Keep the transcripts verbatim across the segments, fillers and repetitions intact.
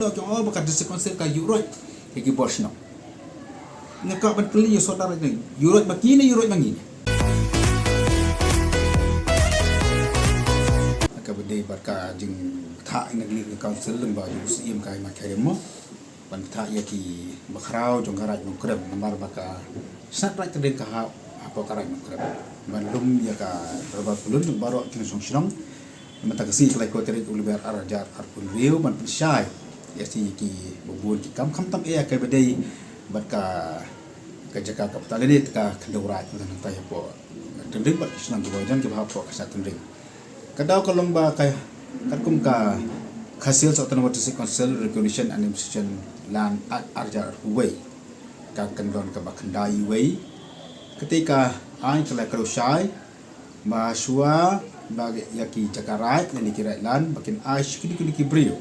Ki ong ba ka District Council ka ïuh roit ïa ki bor shnong. Nga kwah ban kylli ïa u Sordar, ïuh roit ma ki ne ïuh roit ma ngi? Kaba dei bad ka jingthah ïa ka Council lyngba jong u Syiem ka Hima Kherim mo, ban thah ïa ki bakhraw jong ka Raid Nongkrem namar ba ka Shnat Raid Tynring ka hap hapoh ka Raid Nongkrem, ban lum ïa ka Dorbar Pyllun jong baroh ki nongshong shnong. Mynta ka sngi ka lai ko tarik u Lber ar hajar arphew hynriew ban pynshai ïa shi ki babun ki kam, khamtam eh ïa kaba dei bad ka, ka jaka ka pynthah lane ka khyndew raid mynta nangta hapoh Tynring bad ki shnong kiba jan kiba hapoh ka Shnat Tynring. Ka daw ka long ba ka, katkum ka Khasi Hills Autonomous District Council Recognition and Administration Land Act ar hajar arphew wei, ka kyndon kaba khyndai wei, katei ka aiñ ka la kdew shai ba shuwa ba ïa ki jaka raid lane ki raid lan ba kin ai sha kino kino ki briew,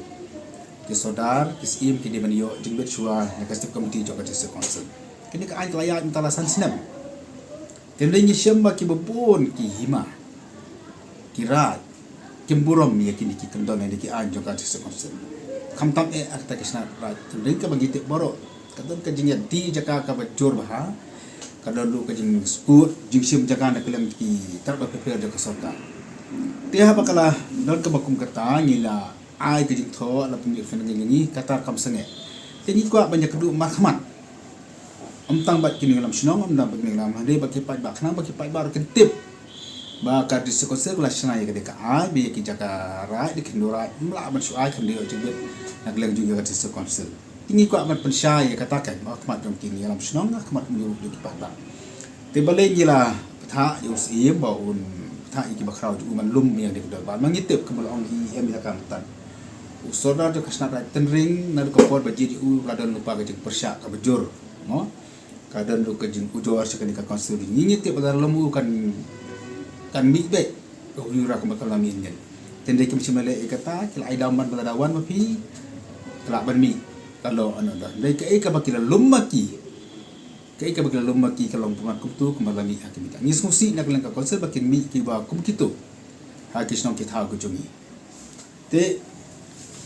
ki sordar, ki syiem ki dei ban ïoh jingbit shuwa na ka Executive Committee jong ka District Council. Kane ka aiñ ka la ïaid mynta la san snem. Te ngi shem ba kiba bun ki hima, ki raid kim burom ïa kine ki kyndon lane ki aiñ jong ka District Council. Khamtam eh ïa kata ka Shnat Raid Tynring kaba ngi tip baroh ka don ka jingïadie jaka kaba jur bha, ka don ruh ka jingsngewsih jingshim jaka na ka liang ki tnat bapher bapher jong ka sorkar. Te haba ka la don kaba kum kata ngi la ai ka jingthoh, la pynmih pynphai ïa ngi, kata kam sangeh. Te ngi kwah ban ïakynduh markhmat, ym tang bad ki nongïalam shnong, ym tang bad ki nongïalam, hynrei bad ki paidbah, khnang ba ki paidbah ruh kin tip ba ka District Council ka la shna ïa ka dei ka aiñ ba ïa ki jaka raid, ki khyndew raid ym lah ban shu ai, khyndew jingbit na ka liang jong ïa ka District Council. Te ngi kwah ban pynshai ïa kata ka ha khmat jong ki nongïalam shnong, ha khmat jong ki paidbah. Te balei ngi la bthah ïa u Syiem ba un bthah ïa ki bakhraw jong u ban lum ïa ka dei ka dorbar? Ma ngi tip kumba la ong i em ïa ka mynta, u Sordar jong ka Shnat Raid Tynring, naduh ka por ba jied ïa u la don lypa ka jingpyrshah kaba jur mo, ka don ruh ka jingujor sha kane ka Council. Ngi, ngi tip ba lada lum u kan, kan mih beit, ka hynriew kumba ka la mih mynnin. Te hynrei kim shym la leh ïa kata, ki la ai dam ban ba lada wan ma phi ka lah ban mih. Ka long another. Hynrei kaei kaba ki la lum ma ki, kaei kaba ki la lum ma ki ka long pynban kumto kumba la mih ha ki mynta. Ngi sngewsih na ka liang ka Council ba kin mih kiba kum kito ha ki shnong ki thaw ki jong ngi. Te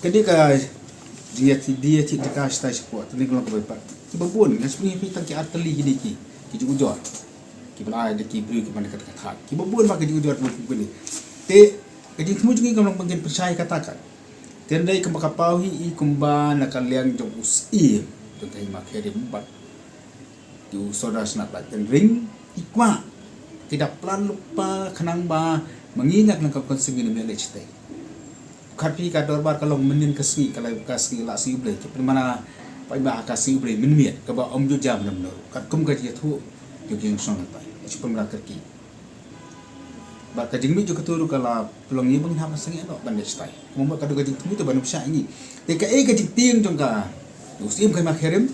ka dei ka jingïathied, ïathied jaka shatai shapoh, te ngi long kaba pat. Kiba bun, nga shu pynïaid phi tang ki ar tylli kine ki, ki jingujor kiba la ai da ki briew kiba na kata ka thaiñ. Kiba bun ba ki jingujor kiba bun kine. Te ka jingthmu jong ngi ka long ba ngin pynshai kata ka. Te hynrei kumba ka paw hi i kumba na ka liang jong u Syiem jong ka Hima Kherim bad u Sordar Shnat Raid Tynring, i kwah, ki da plan lypa khnang ba ma ngi na ka liang ka Council ngin ym ïaleh shatai. Khat phi ka dorbar ka long mynnin ka sngi, ka la ka sngi la sngi U Blei, ki pynmana paidbah ha ka sngi U Blei mynmiet kaba ym ju jam na mynno. Katkum ka jingïathuh jong ki nongshong nangta, shu pynmana kyrkieh. Bad ka jingmih jong kato ruh ka la pynlong ïa ba ngin hap ban sangeh noh ban leh shatai. Kumba ka dei ka jingthmu te ban pynshai ïa ngi. Te kaei ka jingtieng jong ka, u Syiem ka Hima Kherim,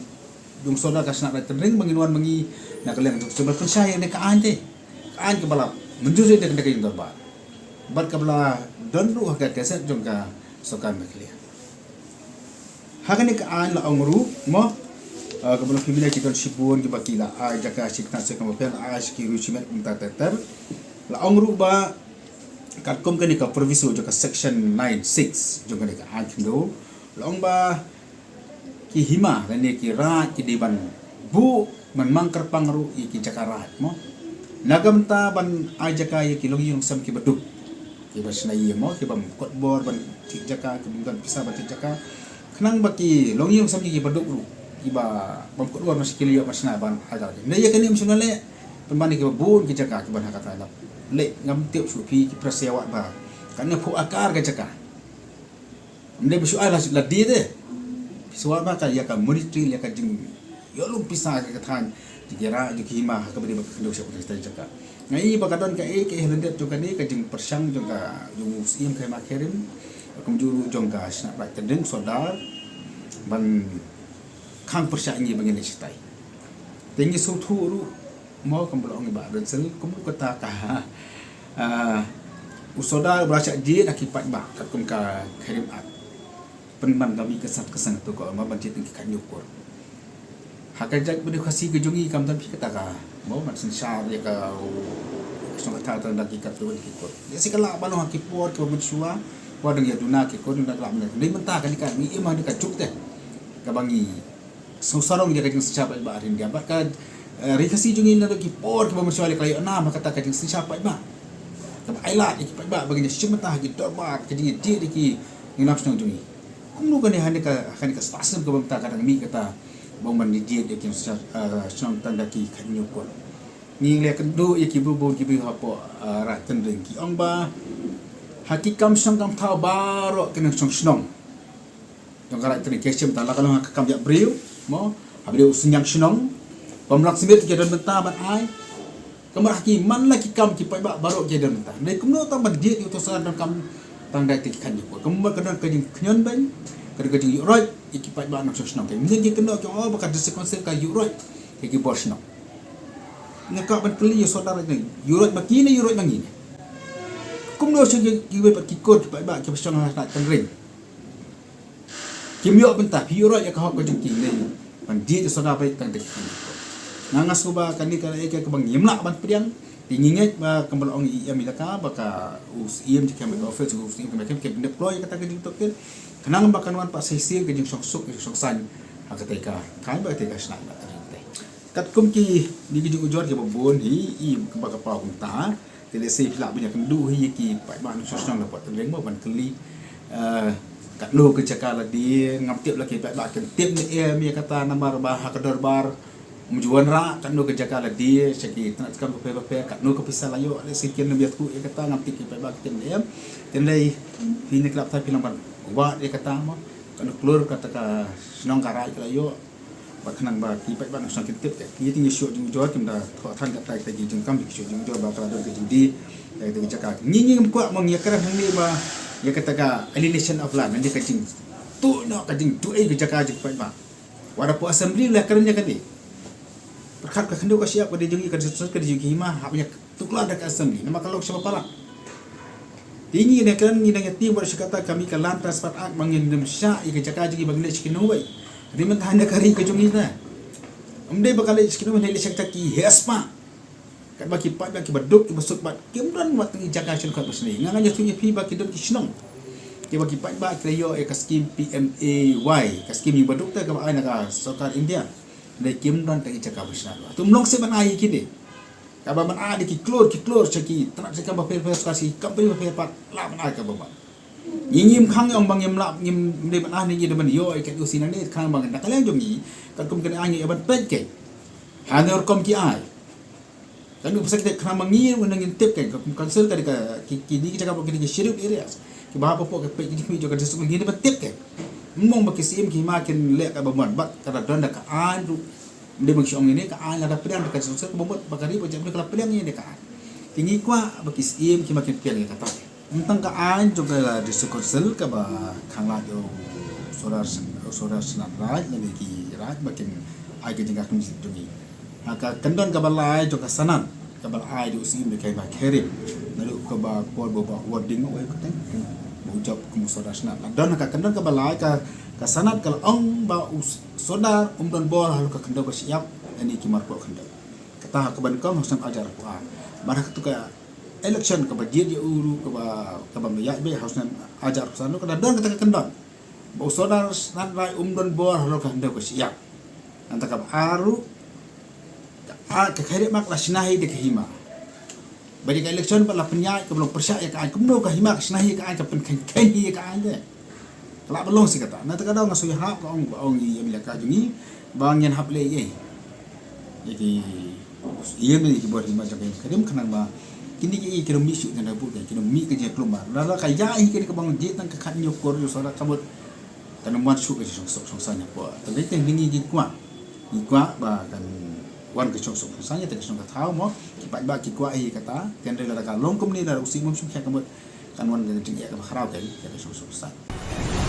jong u Sordar ka Shnat Raid Tynring ba ngin wan ma ngi na ka liang jong u Syiem ban pynshai ïa kane ka aiñ te. Ka aiñ kaba la mynjur ïa kane ka jingdorbar bad kaba la don ruh ha ka gazette jong ka sorkar Meghalaya. Ha kane ka aiñ la ong ruh mo, ah, kaba long phi mynne ki don shibun kiba ki la ai jaka shi tnat shi kam bapher, la ai shi ki riew shimet kumta ter ter. La ong ruh ba katkum kane ka proviso jong ka section nine six jong kane ka aiñ khyndew, la ong ba ki hima lane ki raid ki dei ban buh ban mang kyrpang ruh ïa ki jaka raid mo, na ka bynta ban ai jaka ïa ki longïing longsem kiba duk, kiba shna ïing mo, kiba ym kot bor ban thied jaka, kiba ym don pisa ban thied jaka, khnang ba ki longïing longsem kiba duk ruh, kiba bym kot bor ban shna, ki la ïoh ban shna ban ai jaka. Hynrei ïa kane ym shym la leh, pynban ïa kiba bun ki jaka kiba na kata. Leh ngam tip shuh phi ki press ïa wad ba kane phew akar ka jaka. Ym dei ba shu ai la, la die te. Phi sa wad ba ka ïa ka monetary, ïa ka jingïoh lum pisa ka thaiñ jong ki raid, jong ki hima, ha kaba dei ba ka khyndew shiphew tylli jaka. Nga i ba ka don kaei kaei ha lyndet jong kane ka jingpyrshang jong ka, jong u Syiem ka Hima Kherim, kumjuh ruh jong ka Shnat Raid Tynring, Sordar, ban khang pyrshah ïa ngi ba ngin leh shatai. Te ngi sngewthuh ruh mo, kumba la ong i Bah Rensel, kumno kata ka, ah, u Sordar ba la shah jied ha ki paidbah katkum ka Kherim Act. Pynban ka mih ka sat ka seng tu ka ma ban jied ki khañiuh kur. Ha ka jaitbynriew Khasi ka jong ngi kam don phi kata ka mo ban synshar ïa ka, u, u sngewthuh tang da ki khañiuh kur. Ïa shi kylla ba long ha ki por kiba mynshuwa, Ko dang ïa duna ki, ko dang ïa lah mynta. Dei mynta kane ka ngi im ha kane ka juk te kaba ngi sngewsarong ïa ka jingsynshar paidbah ha India. Bad ka, eh, ri Khasi jong ngi naduh ki por kiba mynshuwa la ïoh nam ha kata ka jingsynshar paidbah. Kaba ai lad ïa ki paidbah ba ngin ïa shim bynta ha ki dorbar, ka jingïaid ïa ki nongïalam shnong jong ngi. Kumno kane ha kane ka, ha kane ka spah snem kaba mynta ka dang mih kata ba ong ban ïaid ïa ki nongïalam, eh, shnong tang da ki khathynñiew kur. Ngi la ïakynduh ïa ki bun bun ki briew hapoh, eh, Raid Tynring, ki ong ba ha ki kam shnong kam thaw baroh ki nongshong shnong jong ka Raid Tynring ki shim bynta, la ka long ha ka kam ïap briew, mo, ha briew u synñiang shnong, bym lah smier ki don bynta ban ai. Kumba ha ki man la ki kam ki paidbah baroh ki don bynta. Dei kumno tang ban ïaid ïa uto u sordar donkam tang da ki khathynñiew kur. Kumba ka don ka jingkhñiot beiñ, ka don ka jingïuhroit ïa ki paidbah nongshong shnong. Te mynta ki kynnoh ki ong, oh, ba ka District Council ka ïuhroit ïa ki bor shnong. Nga kwah ban kylli ïa u sordar ne, ïuhroit ma ki ne ïuhroit ma ngi ne? Kumno sha ki, kiwei pat ki kur ki paidbah kiba shong ha Raid Tynring kim ïoh bynta, phi ïuhroit ïa ka hok ka jong ki ne ban ïaid ïa u sordar ba ïaid tang da ki khathynñiew kur. Nga, nga sngewbha kane ka dei ka kaba ngim lah ban pdiang. Te ngi ngeit ba kumba la ong i em ïalehkai ba ka, u Syiem jong ka Hima Office, u Syiem jong ka Hima Office, ki ban deploy ïa kata ka jingtohkit khnang ba kan wan pat sa shisien ka jingshongsuk, ka jingshongsaiñ ha katei ka, ka, ba katei ka shnat ba katei. Katkum kine ki jingujor kiba bun hi, i kaba ka paw kumta. Te lehse phi lah ban ïakynduh hi ïa ki paidbah nongshong shnong na Port Tynring mo ban kylli, eh, katno ka jaka lade, ngam tip la ki paidbah kin tip ne em ïa kata namar ba ha ka dorbar ym ju wanrah katno ka jaka lade sha ki tnat kam bapher bapher, katno ka pisa la ïoh, lehse kin ym ïathuh ïa kata, ngam tip ki paidbah kin tip ne em. Te hynrei phi ne khlem tip phi lah ban wad ïa kata mo, katno klur kata ka shnong ka raid ka la ïoh. Ba khnang ba ki paidbah nongshong kin tip, ki ïa, ki ïa shu jingujor, kim da thoh than katai katai ki jingkam, ki shu jingujor ba ka la don ka jingdie katai katai ki jaka. Ngi, ngi ngim kwah mo ngi ïakren hangne ba ïa kata ka alienation of land, ne ka jingtuh noh, ka jingtuh ei ka jaka jong ki paidbah. Wat hapoh Assembly la kren ïa kane. Pyrkhat ka khyndew ka shyiap ka dei jong ngi, ka dei jong ki, ka dei jong ki hima, hap ïa tuklar da ka Assembly, namar ka long shaba palat. Te ngi ne kren, ngi dang ïa tieng bad sha kata ka mih ka Land Transfer Act ba ngin ym shah ïa ka jaka jong ngi ba ngin leit sha ki nongwei. Te mynta ha kane ka ri ka jong ngi ne, ym dei ba ka leit sha ki nongwei, leit sha ki heh spah. Katba ki paidbah kiba duk kiba suk bad kim don wat tang ki jaka shnong khatba shane. Nga, nga ïathuh ïa phi ba ki don ki shnong kiba ki paidbah ki la ïoh ïa ka skim P M A Y, ka skim ïing baduk te kaba ai na ka sorkar India. Hynrei kim don tang ki jaka ba shna. Te ym long shuh ban ai ïa kine. Kaba ban ai da ki klur ki klur sha ki tnat sha ki kam bapher bapher, sha ki company bapher bapher, lah ban ai kaba bha. Ngi ngim khang ïa ong ba ngim lah, ngim dei ban ai ne ngi dei ban ïoh ïa ka N O C nangne, khnang ba na ka liang jong ngi katkum kane ai ngi ïa ban peit kein. Ha ne rukom ki ai. Kane u pisa ki tip, khnang ba ngi ruh ngin tip kein, ka kum council ka dei ka, ki, kine ki jaka ba ki dei ki scheduled areas. Kiba hap hapoh ka peit ki jingkhmih jong ka district ngi dei ban tip kein. Ym ong ba ki Syiem ki Hima kin leh kaba mon, bad ka la don da ka aiñ ruh. Ym dei ba ngi shu ong ïa ne ka aiñ, lada pdiang da ka sensor kaba mut ba ka ri ba jam ne ka la pdiang ïa ne ka aiñ. Te ngi kwah ba ki Syiem ki Hima kin pdiang ïa kata. Ym tang ka aiñ jong ka District Council kaba khang lad ïa u sordar, u sordar shnat raid lane ki raid ba kin ai ka jingkyrkhu jong ngi. Ha ka kyndon kaba lai jong ka sanad kaba la ai da u Syiem da ka Hima Khyriem. Naduh kaba por ba u Bah Warding, u ai ka teng, ba u jop kum u sordar shnat. La don ha ka kyndon kaba lai ka, ka sanad ka la ong ba u sordar um don bor halor ka khyndew ka shyiap, lane ki marpoh khyndew. Kata ha kaba nyngkong ha u snem arhajar arphew ar. Bad ha katu ka election kaba jied ïa u ruh kaba, kaba ym ïaid beit ha u snem arhajar arphew san ruh ka la don kata ka kyndon ba u sordar shnat raid um don bor halor ka khyndew ka shyiap. Nangta kaba ar ruh, ka, ka Khyriem Mark la shna hi da ka hima. Ba ïa ka election ba la pynïaid kaba long pyrshah ïa ka aiñ, kumno ka hima ka shna hi ïa ka aiñ, ka pynkheiñ kheiñ hi ïa ka aiñ te. Ka lah ban long shi katta. Na kata ka daw nga shu ïahap ka ong, ka ong ïa i M L A ka jong ngi ba ngin hap leh ei ei ïa ki, ïa ki bor hima jong ka Khyriem, khnang ba kine ki ei ki nang mih shuh, khnang ba ki nang mih ka jingïakhun ba lada ka ïaid hi kane kaba ngi jied tang ka khathynñiew klur ïa u sordar ka mut kan ym wan shuh ka jingshongsuk shongsaiñ hapoh. Te dei tang ngi ngi kwah, ngi kwah ba kan wan ka jingshongsuk shongsaiñ ïa ka shnong ka thaw mo. Ki paidbah ki kwah hi kata. Te hynrei lada ka long kumne, lada u Syiem um shim khia ka mut kan wan ka jingeh kaba khraw ka ïa ka jingshongsuk shongsaiñ.